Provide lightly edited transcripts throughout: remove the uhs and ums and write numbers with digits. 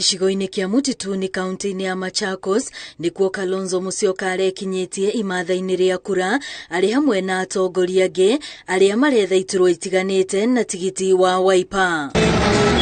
Gĩcigo-inĩ kĩa Mũtituni kaunti-inĩ ya Machakos nĩkuo Kalonzo Musyoka arekinyĩtie imatha-inĩ rĩa kura arĩ hamwe na atongoria angĩ arĩa maretha iturwa itiganĩte na tigiti wa Wiper.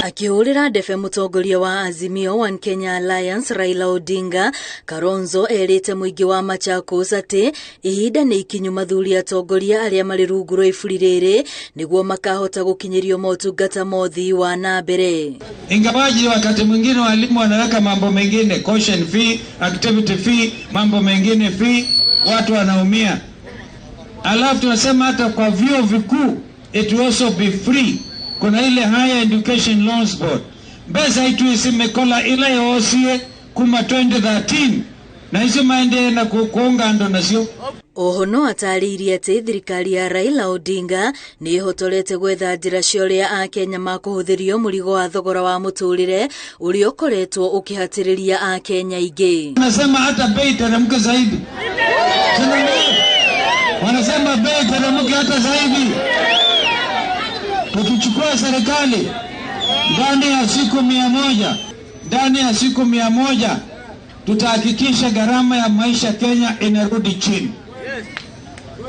Akĩhũrĩra ndebe mũtongoria wa Azimio One Kenya Alliance Raila Odinga, Kalonzo erĩte mũingĩ wa Machakos atĩ ihinda nĩ ikinyu mathuri atongoria arĩa marĩ rungu rwa iburi rĩrĩ nĩguo makahota gũkinyĩrio motungata ma ũthii wa na mbere. Ingawaji wakati mwingine walimu wanaweka mambo mengine, caution fee, activity fee, mambo mengine fee, watu wanaumia. Alafu tunasema hata kwa vyuo vikuu it will also be free. Kuna ile Higher Education Loans Board. Mbesa itu isimekola ila yosie kuma 2013 na icio maendee na kuunga ndo nacio. Oho no atarĩirie atĩ thirikari ya Raila Odinga nĩ ĩhotorete gwetha njĩra cia ũrĩa Akenya makũhũthĩrio mũrigo wa thogora wa mũtũrĩre ũrĩa ũkoretwo ũkĩhatĩrĩria Akenya aingĩ. Wanasema hata bei iteremke zaidi. Wanasema bei iteremke hata zaidi. Tukichukua serikali ndani ya siku 100, ndani ya siku 100 tutahakikisha gharama ya maisha Kenya inarudi chini.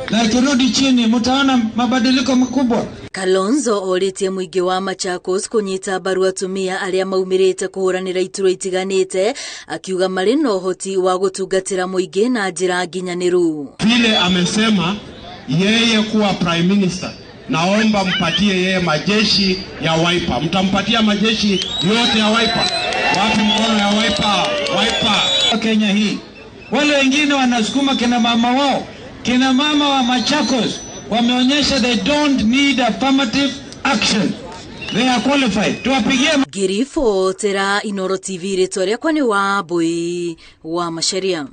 Na ikirudi chini mtaona mabadiliko makubwa. Kalonzo orĩtie mũingĩ wa Machakos kũnyita mbaru atumia arĩa maumĩrĩte kũhũranĩra iturwa itiganĩte, akiuga marĩ na ũhoti wa gũtungatĩra mũingĩ na njĩra nginyanĩru. Vile amesema yeye kuwa prime minister, naomba mpatie yeye majeshi ya Wiper. Mtampatia majeshi yote ya Wiper? Wapi mkono ya Wiper? Wiper. Kenya hii wale wengine wanasukuma kina mama wao. Kina mama wa Machakos wameonyesha they don't need affirmative action. They are qualified. Tuwapigie. Ngiribotera Inooro TV rĩtwa rĩakwa nĩ Wambui wa Macharia.